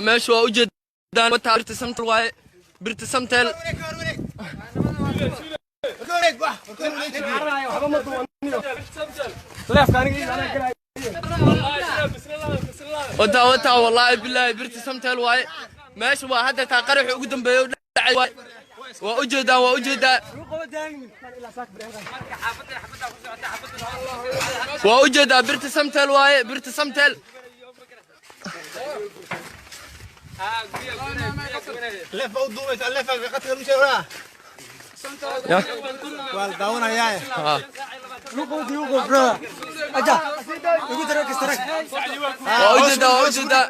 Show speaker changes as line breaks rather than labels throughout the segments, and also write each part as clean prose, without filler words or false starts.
Meesha waa ujeedaan, wataa birta Samtel waaye, birta Samtel. Wataa, wallaahi bilaahi, birta Samtel waaye. Meesha waa hadda taa qaraxi ugu dambeeya u dhacay waaye. Waa ujeedaan, waa ujeedaa, waa ujeedaa, birta Samtel waaye, birta Samtel. Waa ujeedaa, waa ujeedaa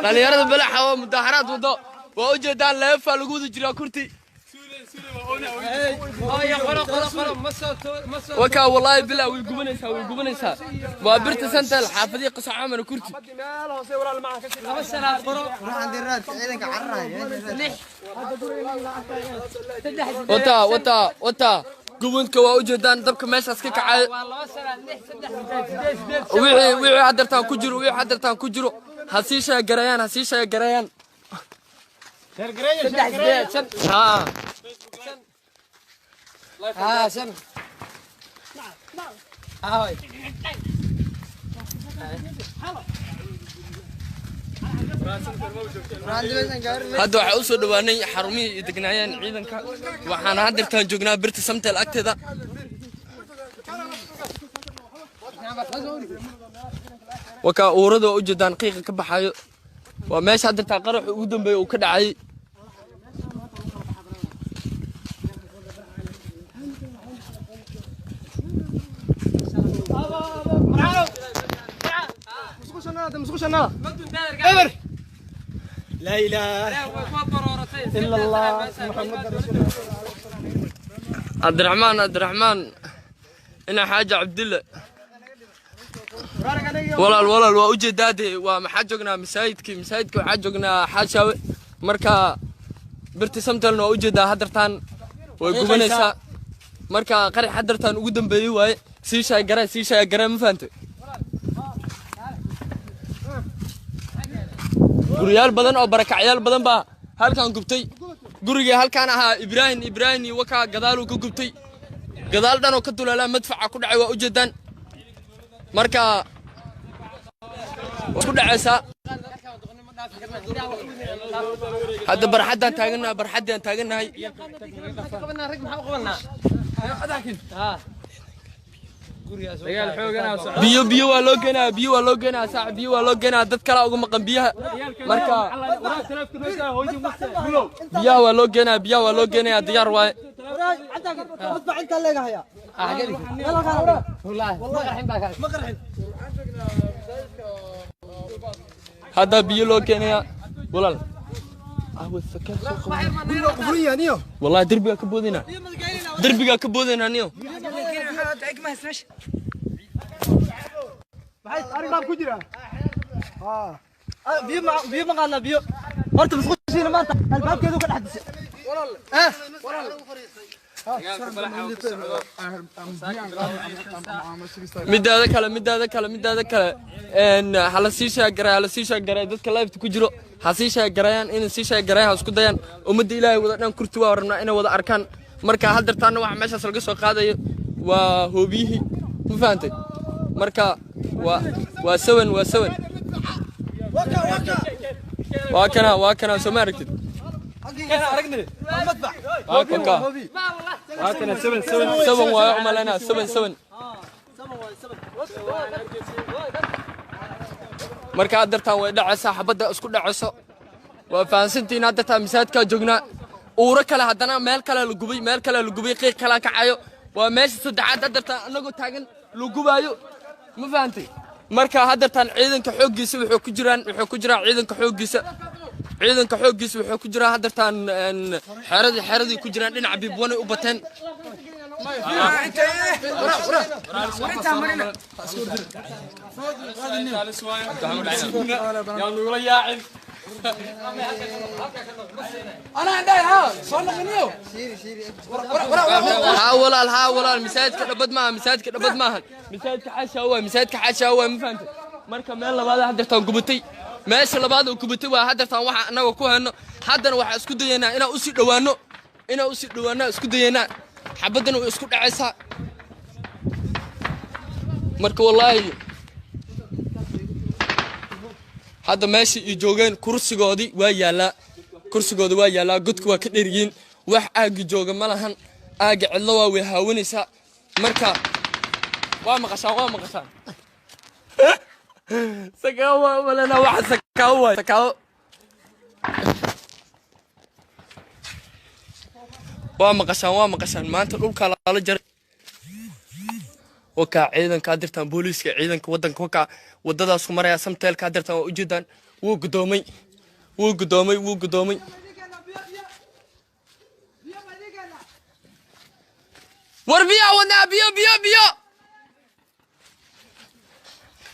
dhalinyarada Balaxa oo mudaaxaraad wado. Waa ujeedaan, leefaa lagu wada jiraa kurti wakaa. Wallaahi bilaa, way gubanaysaa, way gubanaysaa. Waa birta Santel, xaafadihii Qasacaamana kurti. Wataa, wataa, wataa gubadka. Waa ujeedaan dabka meeshaas ka kacay. Wixii hadartaan ku jiro, wixii hadartaan ku jiro, ha sii sheegarayaan, ha sii sheegarayaan. Haa. Hadda waxaa usoo dhawaanay xarumihii iyo degnaayeen ciidanka. Waxaana haddeertaan joognaa birta Samtel agteeda. Wakaa uurada, waa ujeedaan qiiqa ka baxayo. Waa meesha haddeertaan qaraxu ugu dambeeya uu ka dhacay.
لا اله الا الله محمد رسول الله.
Cabdiraxmaan, Cabdiraxmaan ina Xaaja Cabdille, walaal, walaal, waa ujeedaa dee. Waa maxaa joognaa? Masaajidkii, masaajidka waxaa joognaa Xaashaawe. Marka birta Samtelna waa ujeedaa haddartaan way gubanaysaa. Marka qarax haddartaan ugu dambeeyey waaye. Sii sheegare, sii sheegare, ma fahantay? Guryaal badan oo barakacyaal badan baa halkan gubtay. Gurigii halkaan ahaa Ibraahim, Ibraahim iyo wakaa gadaaluu ka gubtay, gadaal dhan oo ka duleelaa madfaca ku dhacay. Waa ujeedaan. Marka waa ku dhacaysaa. Hadda barxaddaan taagannahay, barxaddaan taagannahay. Biyo, biyo waa loo geenaya, biyo waa loo geenaya saac, biyo waa loo geenaya. Dad kalaa uga maqan biyaha. Marka biyaha waa loo geenaya, biyaha waa loo geenaya, diyaar waaye. Hadda biyo loo keenaya, walaal. Wallahi derbigaa ka boodayna, derbigaa ka boodayna niyo.
Biyo ma qaadnaa? Biyo horta musqushiina maanta albaabkeedu ka dhex disay.
Midaada kale, midaada kale, midaada kale, hala sii sheegaray, hala sii sheegaray. Dadka live ku jiro ha sii sheegarayaan, inay sii sheegarayaan ha isku dayaan. Ummadda Ilaahay wada dhan kurti waa rabnaa inay wada arkaan. Marka haddartaana waxa meeshaas laga soo qaadayo waa hoobiyihii, ma fahantay? Marka waa seven, waa seven. Waa kana, waa kana, soo ma aragtid? Waa kanka, seven waayo umalaynaa, seven, seven. Marka haddartaan way dhacaysaa, xabadda isku dhacayso waa fahansantihiin. Haddartaan masaajidkaa joognaa. Uuro kale haddana meel kale la gubay, meel kale la gubay, qiiq kalaa kacayo. Waa meesha saddexaad haddartaan annagoo taagan la gubaayo, ma fahantay? Marka haddartaan ciidanka xooggiisa wuxuu ku jiraan, wuxuu ku jiraa ciidanka xooggiisa, ciidanka xooggiisa wuxuu ku jiraa haddartaan xeradii, xeradii ku jiraan. Dhinaca biibwanay u bateen. Haa walaal, haa walaal, masaajidka dhabad maaha, masaajidka dhabad maaha, masaajidka Xaashaa waay, masaajidka Xaashaa waay, ma fahantay? Marka meel labaad haddeertaan gubatay, meesha labaad oo gubatay waa haddeertaan waxa annaga ku hayno. Haddana waxaa isku dayaynaa inaan usii dhowaano, inaan usii dhowaano isku dayaynaa. Xabaddana way isku dhacaysaa. Marka wallaahi hadda meesha ay joogeen kursigoodii waa yaallaa, kursigoodii waa yaallaa, godka waa ka dheryiin, wax aagga jooga ma lahan, aagga cidlo waa, way haawanaysaa. Marka waa maqashaan, waa maqashaan. Sakaawo waa umalena, waxa sakaawo waay, sakaawo. Waa maqashaan, waa maqashaan. Maanta dhulkaa lala jaray. Wakaa ciidankaa dirtaan, booliiska, ciidanka waddanka wakaa waddadaasku maraya. Samteelkaa dirtaan waa ujeedaan. Wuu gudoomay, wuu gudoomay, wuu gudoomay. War biyaa wadnaa, biyo, biyo, biyo.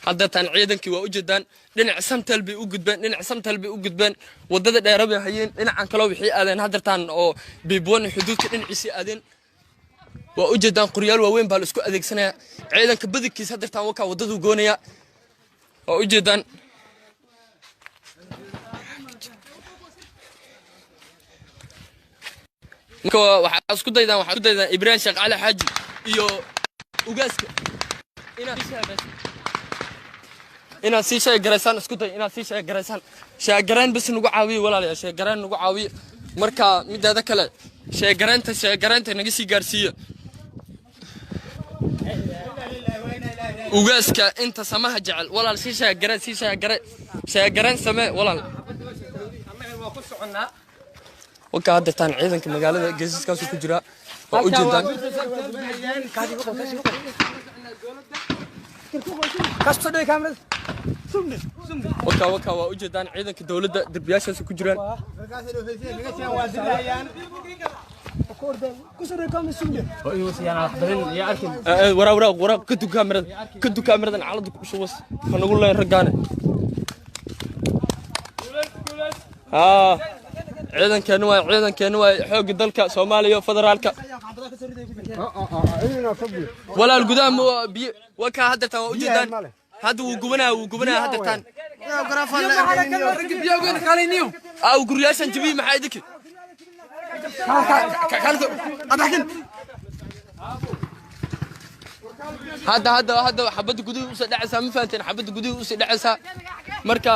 Haddeetaan ciidankii waa ujeedaan, dhinac Samtel bay u gudbeen, dhinac Samtel bay u gudbeen. Waddada dheere bay hayeen, dhinacan kaloo waxay aadeen haddeertaan oo biibwan xuduudka dhinaciisii aadeen. Waa ujeedaan, qoryaal waaweyn baa la isku adeegsanayaa. Ciidanka badankiis haddeertaan wakaa waddaduu goonaya, waa ujeedaan. Marka waxaa isku daydaan, waxaa isku daydaan Ibraahim Sheekh Cali Xaaji iyo ugaaska inaad sii sheegaraysaan. Isku day inaad sii sheegaraysaan. Sheegarayn bas nagu caawiye walaalayaal, sheegarayn nagu caawiye. Marka mideeda kale, sheegaraynta, sheegaraynta naga sii gaarsiiya ugaaska inta samaha jecel. Walaal sii sheegare, sii sheegare, sheegarayn samee walaal. Waka haddeertaan ciidanka magaalada geesaskaasu ku jiraa, waa ujeedaan. Waka, waka, waa ujeedaan ciidanka dowladda derbiyaashaas ku jiraan. Waraa, waraa, waraa, ka dug kaamirada, ka dug kaamiradan, calada ku shubas ha nagu leen raggaane. Haa, ciidankeenu waay, ciidankeenu waay, xoogga dalka Soomaaliya federaalka. Walaal gudaha ma biyo? Wakaa haddeertaan waa ujeedaan. Hadda wuu gubanaya, wuu gubanaya haddeertaan. Aaw guryaashan jabiyi, maxaa idinka? Hadda, hadda, hadda xabadda gudihii usii dhacaysaa, ma fahanteen? Xabadda gudihii usii dhacaysaa. Marka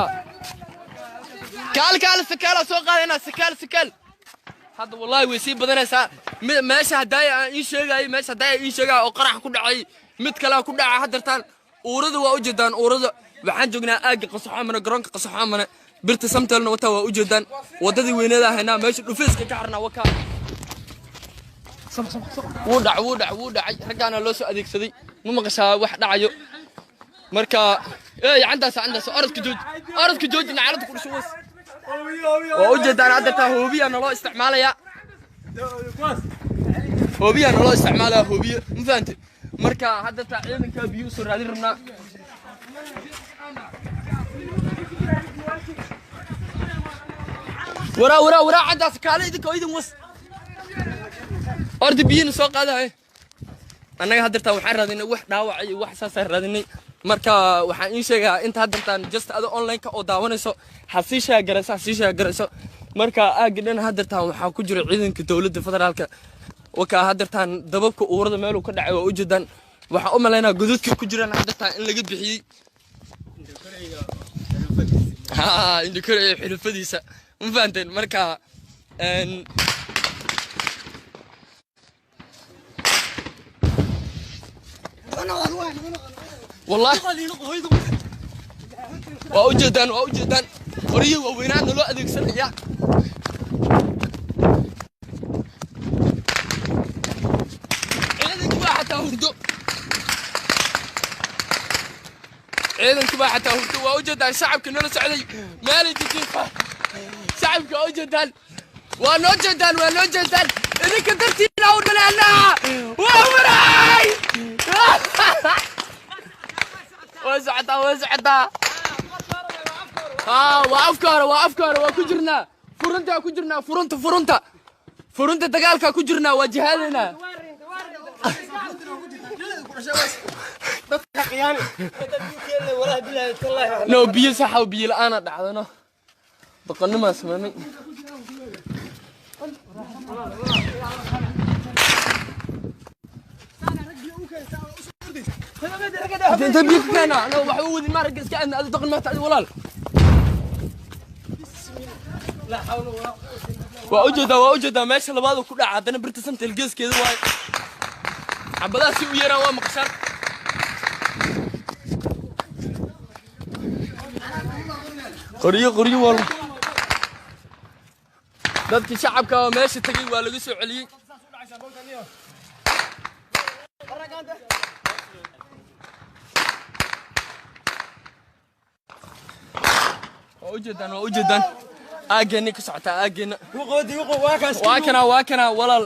kaal, kaal, sakaala soo qaadayna, sakaal, sakaal. Hadda wallahi way sii badanaysaa. Meesha haddaaya aan ii sheegayay, meesha haddaaya ii sheegaya oo qarax ku dhacay, mid kalea ku dhaca haddartaan. Uurada waa ujeedaan, uurada. Waxaan joognaa aagga Qasaxoomane, garoonka Qasaxoomane, birta Samtelna wataa, waa ujeedaan. Waddadii weyneeda haynaa, meesha dhufeyska ka xirnaa. Wakaa wuu dhac, wuu dhac, wuu dhacay. Raggaana loo soo adeegsaday, ma maqashaa wax dhacayo? Marka ey cantaas, cantaas, orodka jooji, orodka jooji, nacalada ku dhusho was. Waa ujeedaan haddartaa hoobiya naloo isticmaalayaa, hoobiya naloo isticmaalaya, hoobiye, ma fahante? Marka haddartaa ciidankaa biyo usoo raadin rabnaa. Waraa, waraa, waraa, caddaas, kaale idinka idin was, orda biyina soo qaadahay. Annaga haddartaan waxaan raadinay wax dhaawac iyo wax saasaan raadinay. Marka waxaan ii sheegayaa inta haddartaan just ado online-ka oo daawanayso, ha sii sheegarayso, ha sii sheegarayso. Marka aagga dhan haddartaan waxaa ku jira ciidanka dowladda federaalka. Wakaa haddartaan dababka uurada meeluu ka dhacay, waa ujeedaan. Waxaan u malaynaa godadka ku jiraan haddartaan in laga bixiyey. Haa, indhikor iyo xulufadiisa, ma fahanteen? Marka wallahi waa ujeedaan, waa ujeedaan, qoryo waaweynaa naloo adeegsanaya. Ciidankii baa xataa hurdo, ciidankii baa xataa hurdo, waa ujeedaan. Shacabka nala socday meelay jijiifa, shacabka waa ujeedaan, waa noo jeedaan, waa noo jeedaan. Idinka dartiina u dhaleena waa waray. Way socotaa, way socotaa. Haa, waa afka hore, waa afka hore, waa ku jirnaa furuntaa, ku jirnaa furunta, furunta, furunta dagaalkaa ku jirnaa, waa jihaadaynaa. No biyo saxa oo biyo la'aana dhacdano doqonnimaa sameynay. Inta biyo ka keena ano waxa u wadin maaragga iska aadna adi doqon maata adi walaal. Waa ujeedaa, waa ujeedaa meesha labaad ku dhaca haddana birta Samtel geeskeeda waaye. Xabadaha si u yeeraan waa maqashaan. Qoryo qoryo wal dadkii shacabka oo meesha tegay waa laga soo celiyey. Waa ujeedaan, waa ujeedaan aaggeeni ka socotaa aaggeena. Waa kana, waa kana walaal,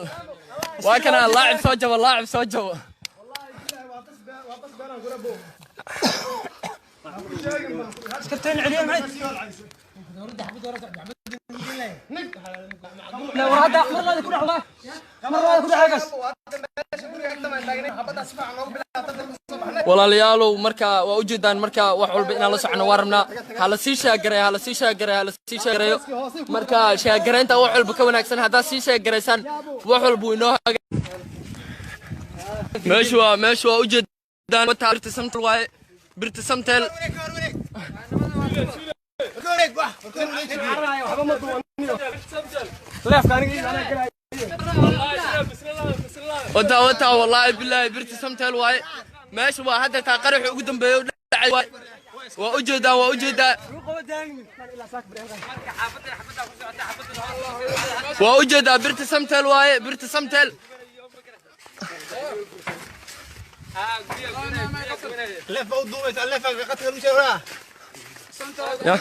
waa kana laacib soo jaba, laacib soo jaba. Walaalayaalow, marka waa ujeedaan, marka wax walba inaan la socono waa rabnaa. Ha la sii sheegareeyo, ha la sii sheegareeyo, ha la sii sheegareeyo. Marka sheegaraynta wax walba ka wanaagsan, haddaad sii sheegaraysaan wax walba wuu inoo haga. Meeshu waa, meeshu waa ujeedaan wataa birta Samtel waaye, birta Samtel. Wata wata wallahi billahi birta Samtel waaye meesha waa hadda taa qaraxi ugu dambeeya u dhacay waaye. Waa ujeedaa, waa ujeedaa, waa ujeedaa birta Samtel waaye, birta Samtel. Ya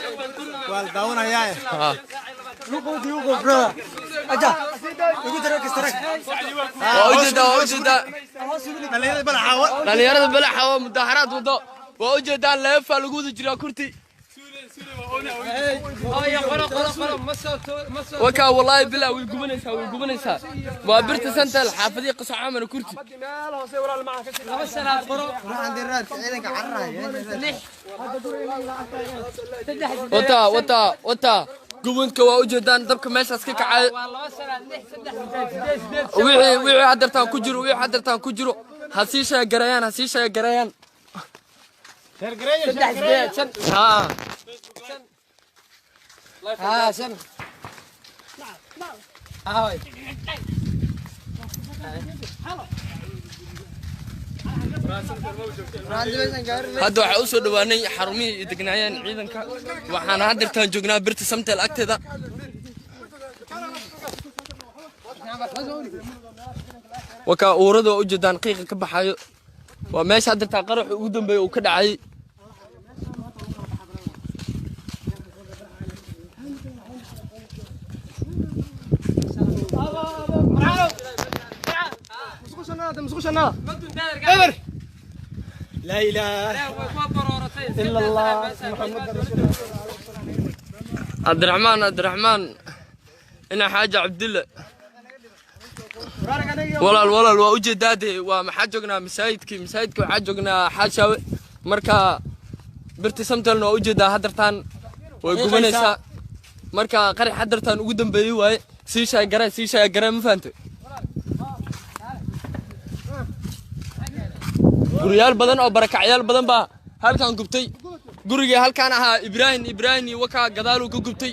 waa ujeedaa, waa ujeedaa dhalinyarada balaxa oo mudaaxaraad wado. Waa ujeedaa leefaa lagu wada jiraa kurti wakaa. Wallaahi bilaa way gubanaysaa, way gubanaysaa. Waa birta Santel xaafadihii Qasocaamana kurti. Wata wata wata gubanka waa ujeedaan dabka meeshaas ka kacay. Wixii wixii hadartaan ku jiro, wixii hadartaan ku jiro ha sii sheegareeyaan, ha sii sheegareeyaan. Haa hadda waxaa usoo dhawaanay xarumihii iyo degnaayeen ciidanka. Waxaana hadirtaan joognaa birta Samtel agteeda. Wakaa uurada waa ujeedaan qiiqa ka baxayo. Waa meesha hadirtaan qaraxi ugu dambeeya uu ka dhacay.
لا اله الا الله محمد رسول الله.
Cabdiraxmaan, Cabdiraxmaan ina Xaaja Cabdille walaal, walaal waa ujeedaa dee. Waa maxaa joognaa masaajidkii, masaajidka waxaa joognaa Xaashaawe. Marka birta Samtelna waa ujeedaa hadartaan way gubanaysaa. Marka qarax hadartaan ugu dambeeyey waaye. Sii sheegare, sii sheegare, ma fahantay? Guryaal badan oo barakacyaal badan baa halkan gubtay. Gurigii halkaan ahaa Ibraahim, Ibraahim iyo wakaa gadaaluu ka gubtay,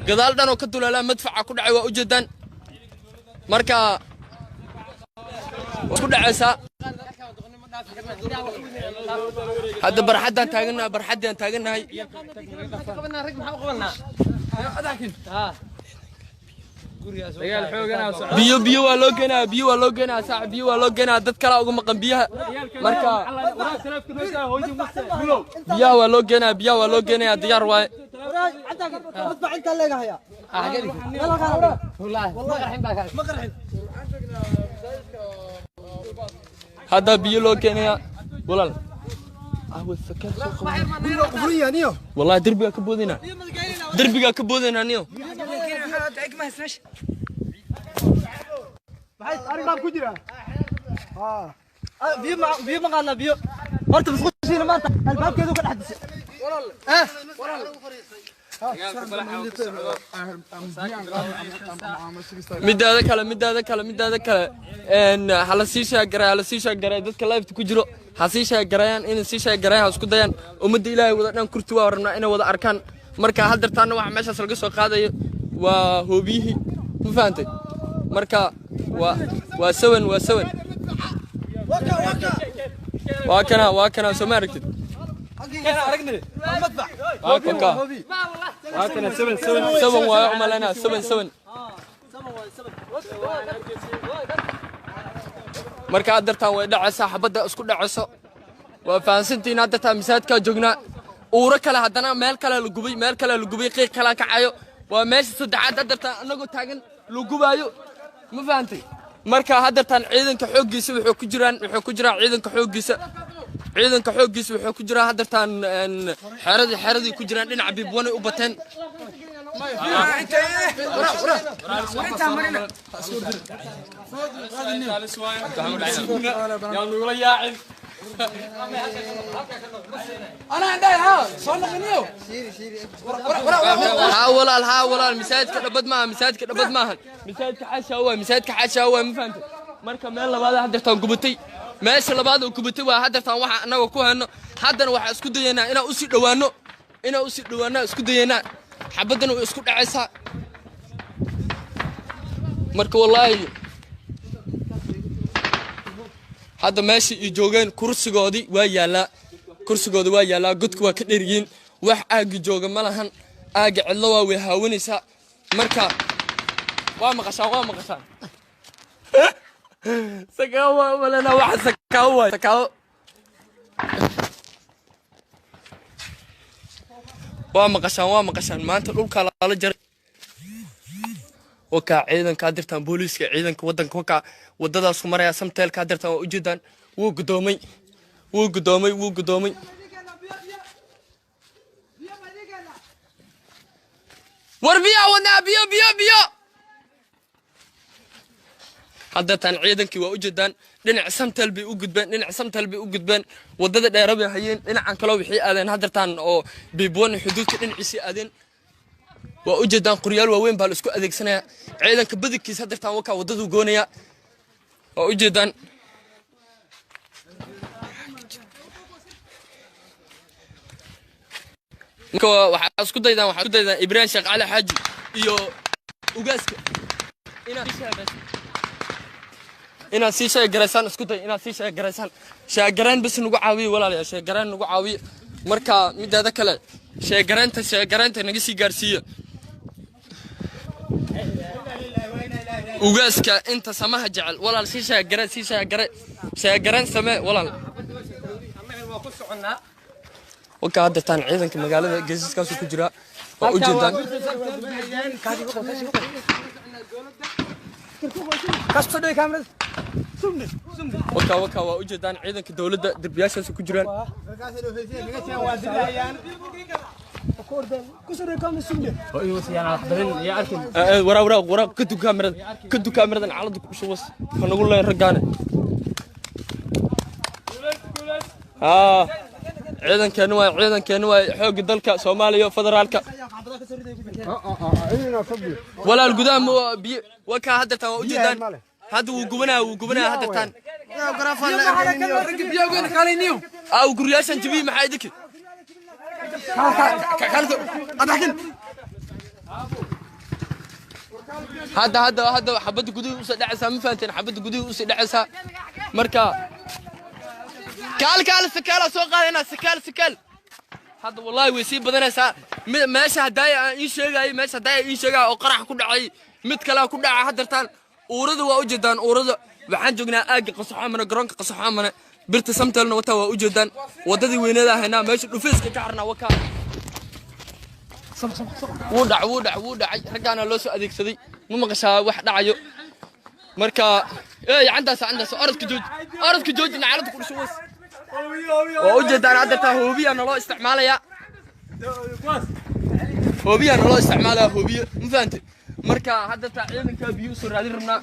gadaal dhan oo ka duleelaa madfaca ku dhacay. Waa ujeedaan marka waa ku dhacaysaa. Hadda barxaddaan taagannahay, barxaddaan taagannahay. Biyo biyo waa loo geenaya, biyo waa loo geenaya saac, biyo waa loo geenaya. Dad kalaa uga maqan biyaha. Marka biyaha waa loo geenaya, biyaha waa loo geenaya, diyaar waaye. Hadda biyo loo keenaya walaal. Wallahi derbigaa ka boodayna, derbigaa ka boodayna niyo.
Biyo ma, biyo ma qaadnaa biyo? Horta musqushiina maanta albaabkeedu ka dhex disay.
Midaada kale hala sii sheegaray, hala sii sheegaray. Dadka live ku jiro ha sii sheegarayaan, inay sii sheegarayaan ha isku dayaan. Ummadda Ilaahay wada dhan kurti waa rabnaa inay wada arkaan. Marka haddartaana waxa meeshaas laga soo qaadayo waa hoobiyihii, ma fahantay? Marka waa seven, waa seven, waa kana, waa kana, soo ma aragtid? Waa kanka, seven waayo umalaynaa, seven, seven. Marka haddartaan way dhacaysaa, xabadda isku dhacayso. Waa fahansantihiin, haddartaan masaajidkaa joognaa. Uuro kale haddana meel kale la gubay, meel kale la gubay, qiiq kala kacayo. Waa meesha saddexaad haddartaan annagoo taagan la gubaayo, ma fahantay? Marka haddartaan ciidanka xooggiisa wuxuu ku jiraan ciidanka xooggiisa wuxuu ku jiraan haddartaan xeradii ku jiraan, dhinaca biibwanay u bateen. Yaa nugula yaacin. Haa walaal, haa walaal, masaajidka dhabad maaha, masaajidka dhabad maaha, masaajidka xashaa waay, masaajidka xashaa waay, ma fahantay? Marka meel labaad haddeertaan gubatay, meesha labaad oo gubatay waa haddeertaan waxa annaga ku hayno. Haddana waxaa isku dayaynaa inaan usii dhowaano, inaan usii dhowaano isku dayaynaa. Xabaddana way isku dhacaysaa. Marka wallaahi hadda meesha ay joogeen kursigoodii waa yaallaa, kursigoodii waa yaallaa, godka waa ka dheryiin. Wax aagga jooga ma lahan, aagga cidlo waa, way haawanaysaa. Marka waa maqashaan, waa maqashaan. Sakaawo waa umalena, waxa sakaawo waay, sakaawo. Waa maqashaan, waa maqashaan. Maanta dhulkaa lala jaray. Wakaa ciidankaa dirtaan, booliiska, ciidanka waddanka wakaa waddadaasu maraya. Samteelkaa dirtaan waa ujeedaan. Wuu gudoomay, wuu gudoomay, wuu gudoomay. War biyaa wadnaa, biyo, biyo, biyo. Haddeetaan ciidankii waa ujeedaan, dhinac Samtel bay u gudbeen, dhinac Samtel bay u gudbeen. Waddada dheera bay hayeen, dhinacan kaloo waxay aadeen haddeertaan oo biibwan xuduudka dhinaciisii aadeen. Waa ujeedaan, qoryaal waaweyn baa la isku adeegsanayaa. Ciidanka badankiisa haddeertaan wakaa waddaduu goonaya, waa ujeedaan. Marka waxaa isku daydaan Ibraahim Sheekh Cali Xaaji iyo ugaaska inaad sii sheegaraysaan. Isku day inaad sii sheegaraysaan. Sheegarayn bas nagu caawiye walaalayaal, sheegarayn nagu caawiye. Marka mideeda kale, sheegaraynta naga sii gaarsiiya ugaaska inta samaha jecel. Walaal, sii sheegare, sii sheegare, sheegarayn samee walaal. Waka haddeertaan ciidanka magaalada geesaskaasu ku jiraa, waa ujeedaan.
Kasoo dhawey kaamirada.
Waka waa ujeedaan, ciidanka dowladda derbiyaashaas ku jiraan. Waraa, waraa, waraa, ka dug kaamirada, ka dug kaamiradan, calada ku shuwas ha nagu leen raggaane. Haa, ciidankeenu waay, ciidankeenu waay, xoogga dalka Soomaaliya, federaalka. Walaal, gudaha ma biyo? Waa kaa haddeertaan, waa ujeedaan. Hadda wuu gubanaya, wuu gubanaya haddeertaan. Aaw guryaashan jabiyi, maxaa idinka? Hadda xabadda gudihii usii dhacaysaa, ma fahanteen? Xabadda gudihii usii dhacaysaa. Marka kaal, kaal, sakaala soo qaadayna, sakaal, sakaal. Hadda wallahi way sii badanaysaa. Meesha haddaaya aan ii sheegayay, meesha haddaaya ii sheegaya oo qarax ku dhacay, mid kalea ku dhaca haddartaan. Uurada waa ujeedaan, uurada. Waxaan joognaa aagga Qasaxoomane, garoonka Qasaxoomane. Birta Samtelna wataa, waa ujeedaan. Waddadii weyneeda haynaa, meesha dhufeyska ka xirnaa. Wakaa wuu dhac, wuu dhac, wuu dhacay. Raggaana loo soo adeegsaday, ma maqashaa wax dhacayo? Marka ey, cantaas, cantaas, orodka jooji, orodka jooji, nacalada ku dhusho was. Waa ujeedaan haddartaa, hoobiyaa naloo isticmaalayaa, hoobiyaa naloo isticmaalaya, hoobiye, ma fahantay? Marka haddartaa ciidankaa biyo usoo raadin rabnaa.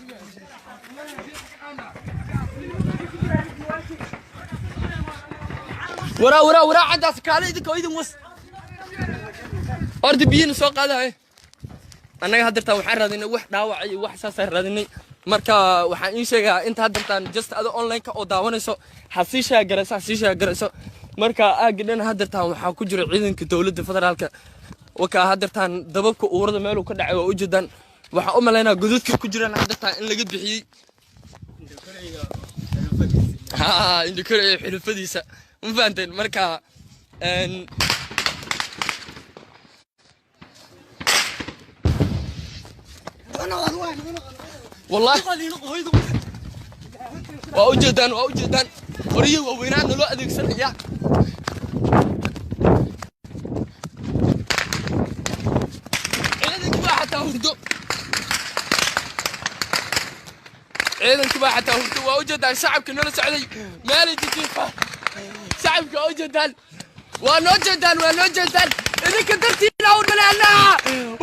Waraa waraa waraa caddaas kaale idinka idin was orda biyina soo qaadahay. Annaga haddeertaan waxaan raadinay wax dhaawac iyo wax saasaan raadinay. Marka waxaan ii sheegaa inta haddeertaan just ado online-ka oo daawanayso, ha sii sheegarayso, ha sii sheegarayso. Marka aagga dhan haddeertaan waxaa ku jira ciidanka dowladda federaalka. Wakaa haddeertaan dababka uurada meeluu ka dhacay waa ujeedaan. Waxaan u malaynaa godadka ku jiraan haddeertaan in laga bixiyey. Ha indhikor iyo xulufadiisa, ma fahanteen? Marka wallahi waa ujeedaan, waa ujeedaan qoryo waaweynaa naloo adeegsanaya. Ciidankii baa xataa hurdo, ciidankii baa xataa hurdo. Waa ujeedaan shacabka nala socday meelay jijiifa. Shacabka waa ujeedaan, waa noo jeedaan, waa noo jeedaan. Idinka dartiina u dhaleena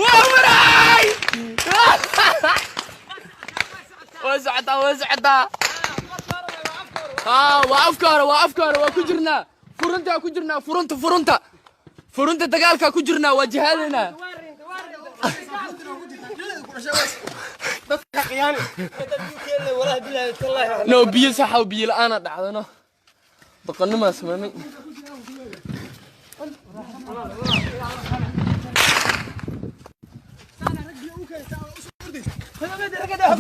waa waray. Waa socotaa, waa socotaa. Haa, waa afka hore, waa afka hore. Waa ku jirnaa furuntaa, ku jirnaa furunta, furunta, furunta dagaalkaa ku jirnaa. Waa jihaadaynaa. No biyo saxa, biyo la-aana dhacdano, doqonnimaa sameynay.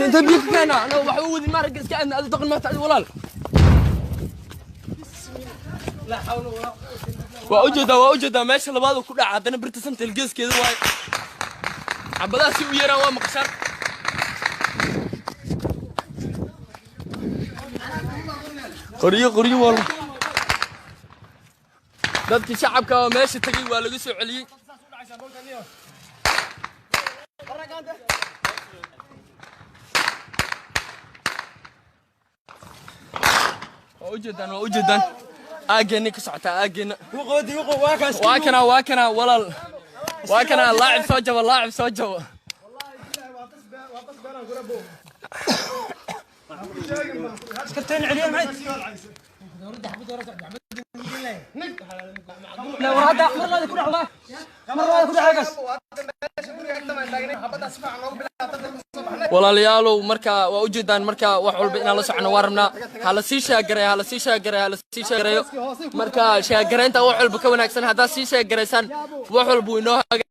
Inta biyo ka keena ana waxa u wadin maaragga iska aadna. Adi doqon maata adi walaal. Waa ujeedaa, waa ujeedaa meesha labaad ku dhaca haddana birta Samtel geeskeeda waaye. Xabadaha si u yeeraan waa maqashaan. Qoryo qoryo wal dadkii shacabka oo meesha tegay waa laga soo celiyey. Waa ujeedaan, waa ujeedaan aageenni ka socotaa aageenna. Waa kana, waa kana walaal, waa kana laacib soo jaba, laacib soo jaba. Walaalayaalow, marka waa ujeedaan. Marka wax walba inaan la socono waa rabnaa. Ha la sii sheegareeyo, ha la sii sheegareeyo, ha la sii sheegareeyo. Marka sheegaraynta wax walba ka wanaagsan. Haddaad sii sheegaraysaan wax walba wuu inoo haga.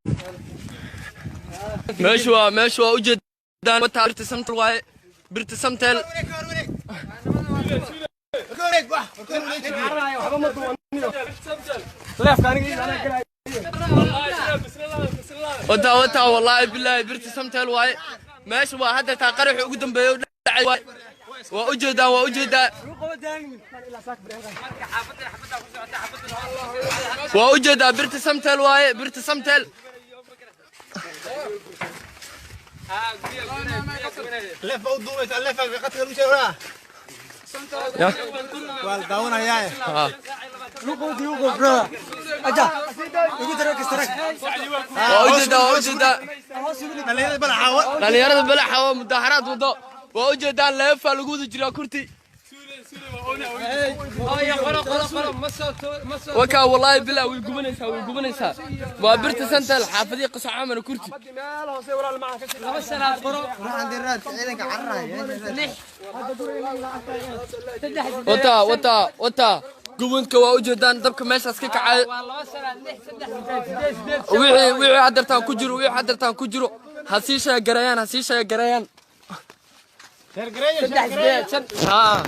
Meeshu waa, meeshu waa ujeedaan. Wataa birta Samtel waaye, birta Samtel. Wataa, wataa, wallaahi bilaahi birta Samtel waaye meesha. Waa hadda taa qaraxi ugu dambeeya u dhacay waaye. Waa ujeedaan, waa ujeedaa, waa ujeedaa birta Samtel waaye, birta Samtel. Ya waa ujeedaa, waa ujeedaa dhalinyarada balaxa oo mudaaxaraad wado. Waa ujeedaan leefaa lagu wada jiraa kurti. Wakaa wallaahi bilaa way gubanaysaa, way gubanaysaa. Waa birta Santal, xaafadihii Qasacaamana kurti. Wataa, wataa, wataa gubanka. Waa ujeedaan dabka meeshaas ka kacay. Wixii hadeertaan ku jiro, wixii hadeertaan ku jiro ha sii sheegareeyaan, ha sii sheegareeyaan. Haa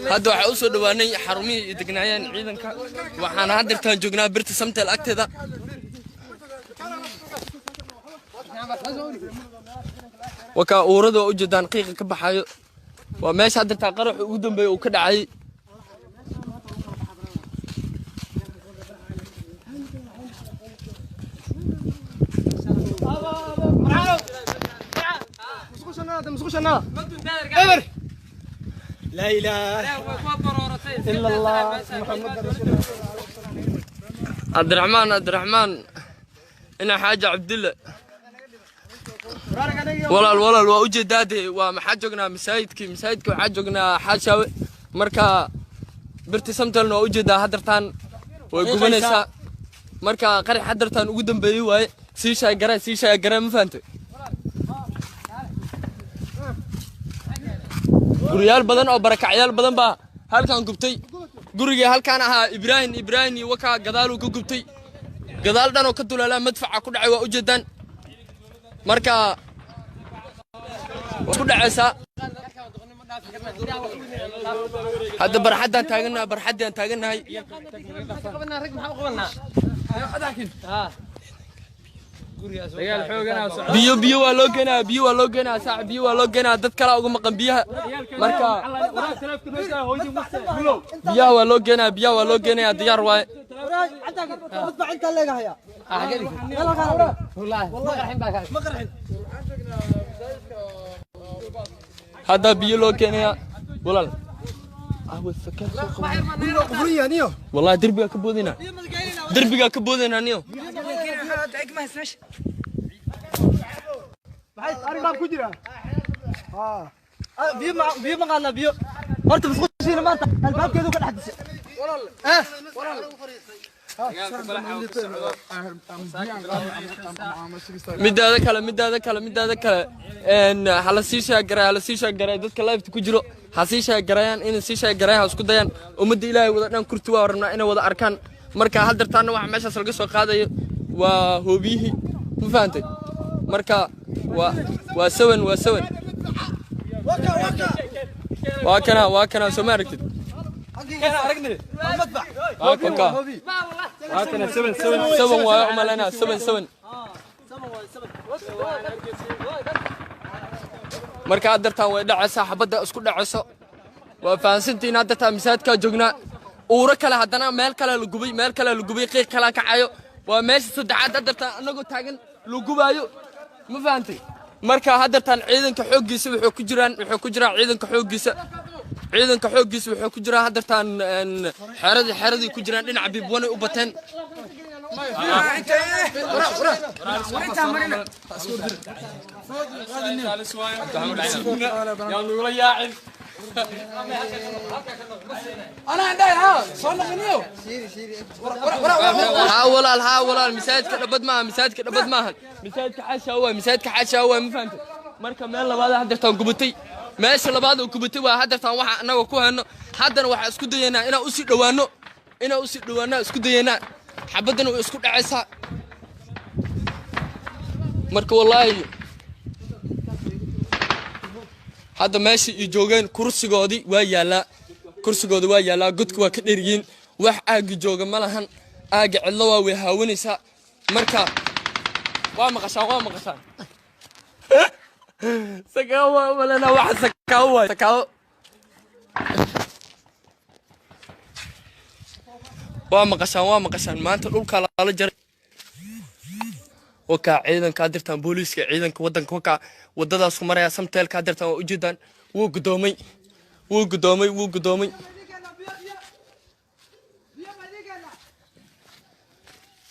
hadda waxaa usoo dhawaanay xarumihii iyo degnaayeen ciidanka. Waxaana hadeertaan joognaa birta Samtel agteeda. Wakaa uurada, waa ujeedaan qiiqa ka baxayo. Waa meesha hadeertaan qaraxu ugu dambeeya uu ka dhacay.
لا اله الا الله محمد رسول الله.
Cabdiraxmaan, Cabdiraxmaan. Ina Xaaji Cabdille, walaal, walaal, waa ujeedaa dee. Waa maxaa joognaa? Masaajidkii, masaajidka waxaa joognaa Xaashaawe. Marka birti Samtelna waa ujeedaa, haddartaan way gubanaysaa. Marka qarax haddartaan ugu dambeeyey waaye. Sii sheegare, sii sheegare, ma fahantay? Guryaal badan oo barakacyaal badan baa halkan gubtay. Gurigii halkaan ahaa Ibraahim, Ibraahim iyo wakaa gadaaluu ka gubtay, gadaal dhan oo ka dulaalaa madfaca ku dhacay, waa ujeedaan. Marka waa ku dhacaysaa. Hadda barxaddaan taagannahay, barxaddaan taagannahay. Biyo, biyo waa loo geenaya, biyo waa loo geenaya saac, biyo waa loo geenaya. Dad kalaa uga maqan biyaha. Marka biyaha waa loo geenaya, biyaha waa loo geenaya, diyaar waaye.
مدفع انت اللي هيا ما قرحين.
Hadda biyo loo keenaya, walaal. Awe fakar soo qabo.
قفريه نيو.
Wallahi derbigaa ka boodayna, derbigaa ka boodayna niyo.
Biyo ma biyo ma qaadnaa biyo? Horta musqushiina maanta albaabkeedu ka dhex disay.
Midaada kale, midaada kale, midaada kale, hala sii sheegaray, hala sii sheegaray. Dadka live ku jiro ha sii sheegarayaan, inay sii sheegarayaan ha isku dayaan. Ummadda Ilaahay wada dhan kurti waa rabnaa inay wada arkaan. Marka haddartaana waxa meeshaas laga soo qaadayo waa hoobiyihii, ma fahantay? Marka waa seven, waa seven, waa kana, waa kana, soo ma aragtid? Waa kanka, seven waayo umalaynaa, seven, seven. Marka haddartaan way dhacaysaa, xabadda isku dhacayso, waa fahansantihiin. Haddartaan masaajidkaa joognaa. Uuro kale haddana meel kale la gubay, meel kale la gubay, qiiq kalaa kacayo. Waa meesha saddexaad haddartaan annagoo taagan la gubaayo, ma fahantay? Marka haddartaan ciidanka xooggiisa wuxuu ku jiraan, wuxuu ku jiraa ciidanka xooggiisa, ciidanka xooggiisa wuxuu ku jiraa haddartaan xeradii, xeradii ku jiraan. Dhinaca biibwanay u bateen. Haa walaal, haa walaal, masaajidka dhabad maaha, masaajidka dhabad maaha, masaajidka Xaashaa waay, masaajidka Xaashaa waay, ma fahantay? Marka meel labaad haddartaan gubatay, meesha labaad oo gubatay waa haddartaan waxa annaga ku hayno. Haddana waxaa isku dayaynaa inaan usii dhowaano, inaan usii dhowaano isku dayaynaa. Xabaddana way isku dhacaysaa. Marka wallaahi hadda meesha iyo joogeen kursigoodii waa yaallaa, kursigoodii waa yaallaa, godka waa ka dheryihiin. Wax aaggi jooga ma lahan, aagga cidlo waa, way haawanaysaa. Marka waa maqashaan, waa maqashaan. Sakaawo waa umalena, waxa sakaawo waay, sakaawo. Waa maqashaan, waa maqashaan. Maanta dhulkaa lala jaray. Wakaa ciidankaa dirtaan, booliiska, ciidanka waddanka wakaa waddadaasu maraya. Samteelkaa dirtaan waa ujeedaan, wuu gudoomay, wuu gudoomay, wuu gudoomay.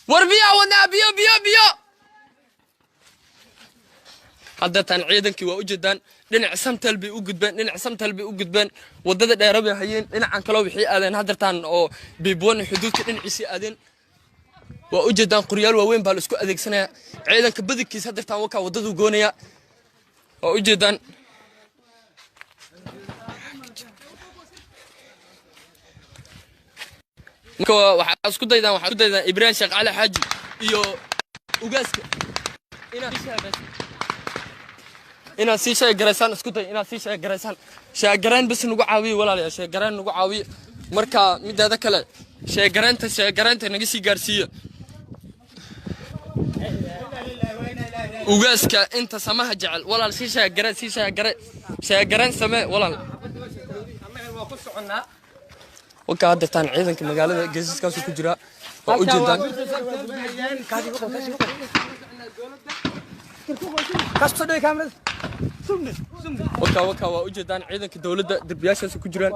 War biyaa wadnaa, biyo, biyo, biyo. Haddeetaan ciidankii waa ujeedaan, dhinac Samtel bay u gudbeen, dhinac Samtel bay u gudbeen. Waddada dheere bay hayeen, dhinacan kaloo waxay aadeen haddeertaan oo biibwan xuduudka dhinaciisii aadeen, waa ujeedaan. Qoryaal waaweyn baa la isku adeegsanayaa. Ciidanka badankiis haddeertaan wakaa waddaduu goonaya, waa ujeedaan. Marka waxaa isku daydaan, waxaa isku daydaan Ibraahim Sheekh Cali Xaaji iyo ugaaska inaad sii sheegaraysaan, isku day inaad sii sheegaraysaan. Sheegarayn bas nagu caawiye walaalayaal, sheegarayn nagu caawiye. Marka mideeda kale sheegaraynta, sheegaraynta naga sii gaarsiiya ugaaska inta samaha jecel. Walaal sii sheegare, sii sheegare, sheegarayn samee walaal. Wakaa haddeertaan ciidanka magaalada geesaskaasu ku jiraa, waa ujeedaan. Wakaa, wakaa, waa ujeedaan ciidanka dowladda derbiyaashaas ku jiraan.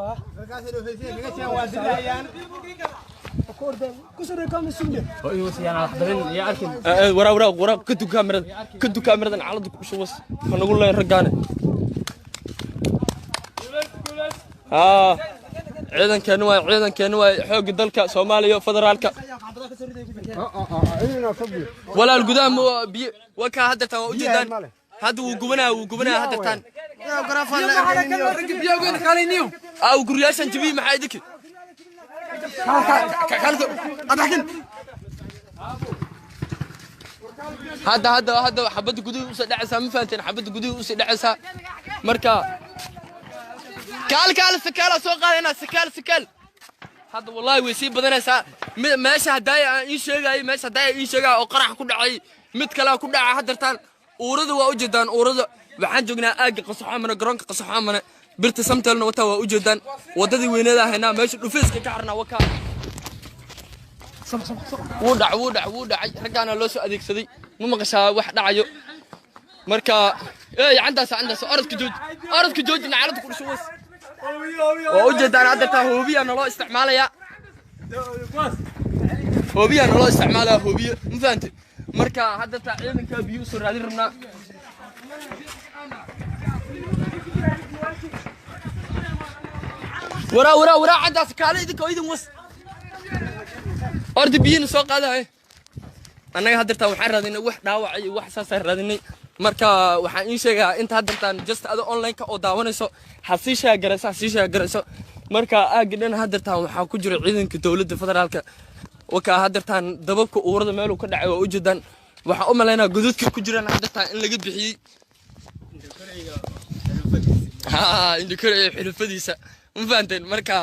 Waraa waraa waraa, ka kaamirada, ka kaamiradan, calada ku shuwas ma nagu leen raggaane. Haa, ciidankeenu waay, ciidankeenu waay, xoogga dalka Soomaaliya federaalka. Walaal, gudaha ma biyo waa kaa hadda taan waa ujeedaan. Hadda wuu gubanaya, wuu gubanaya hadda taan. Aa guryaashan jabiyi, maxaa idinki? Hadda xabadda gudihii usii dhacaysaa, ma fahanteen? Xabadda gudihii usii dhacaysaa. Marka kaal kaal sakaala soo qaadayna, sakaal sakaal. Hadda wallahi way sii badanaysaa. Meesha haddaaya aan ii sheegayay, meesha haddaaya ii sheegaya oo qarax ku dhacay, mid kalea ku dhaca haddartaan. Uurada waa ujeedaan, uurada. Waxaan joognaa aagga Qasaxoomane, garoonka Qasaxoomane, birta Samtelna wataa, waa ujeedaan. Waddadii weyneeda haynaa, meesha dhufeyska ka xirnaa wakaa. Wuu dhac, wuu dhac, wuu dhacay. Raggaana loo soo adeegsaday, ma maqashaa wax dhacayo? Marka ey, cantaas cantaas, orodka jooji, orodka jooji, nacalada ku dhusho was. Waa ujeedaan hadda hoobiya naloo isticmaalayaa, hoobiya naloo isticmaalaya, hoobiye, ma fahante? Marka hadda taa ciidankaa biyo usoo raadin rabnaa. Waraa waraa waraa, caddaas kaale, idinka idin was orda, biyina soo qaadahay. Annaga haddartaan waxaan raadinay wax dhaawac iyo wax saasaan raadinay. Marka waxaan ii sheegayaa inta haddartaan just ado online-ka oo daawanayso, ha sii sheegarayso, ha sii sheegarayso. Marka aagga dhan haddartaan waxaa ku jira ciidanka dowladda federaalka. Wakaa haddartaan dababka uurada meeluu ka dhacay waa ujeedaan. Waxaan u malaynaa godadka ku jiraan haddartaan in laga bixiyey. Ha indhikor iyo xulufadiisa, ma fahanteen? Marka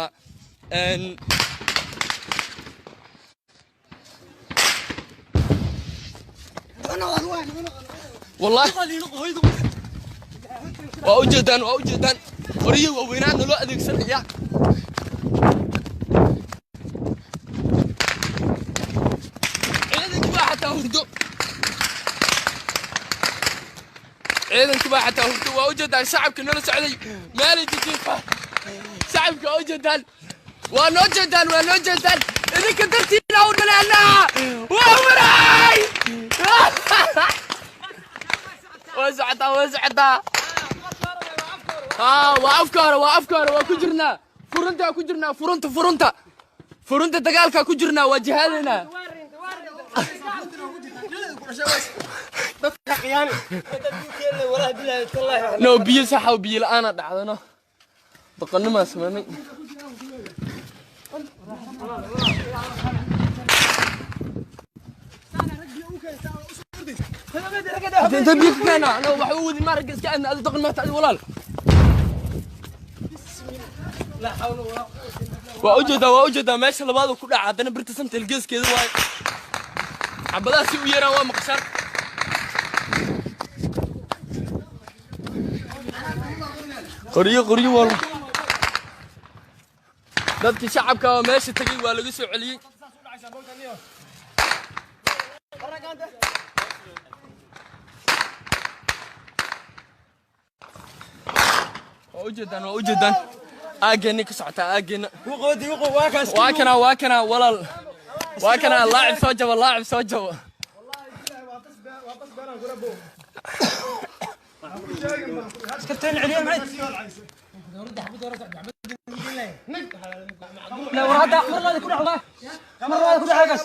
wallahi waa ujeedaan, waa ujeedaan, qoryo waaweynaa naloo adeegsanaya. Ciidankii baa xataa hurdo, ciidankii baa xataa hurdo, waa ujeedaan. Shacabka nala socday meelay jijiifa, shacabka waa ujeedaan, waa noo jeedaan, waa noo jeedaan. Idinka dartiina u dhaleena waa waray. Way socotaa, way socotaa. Haa, waa afka hore, waa afka hore, waa ku jirnaa furuntaa, ku jirnaa furunta, furunta, furunta dagaalkaa ku jirnaa, waa jihaadaynaa. No biyo saxa, biyo la-aana dhacdano, doqonimaa sameynay. Inta biyo ka keena ana waxa u wadin maaragga iska aadna. Adi doqon maata adi walaal. Waa ujeedaa, waa ujeedaa meesha labaad ku dhaca haddana birta Samtel geeskeeda waaye. Xabadaha si u yeeraan waa maqashaan. Qoryo qoryo walba dadkii shacabka oo meesha tegey waa laga soo celiyey. Waa ujeedaan, waa ujeedaan, aaggeeni ka socotaa aaggeena. Waa kana, waa kana walaal, waa kana laacib soo jaba, laacib soo jaba.
لا ورا هذا مره هذا كل حاجه.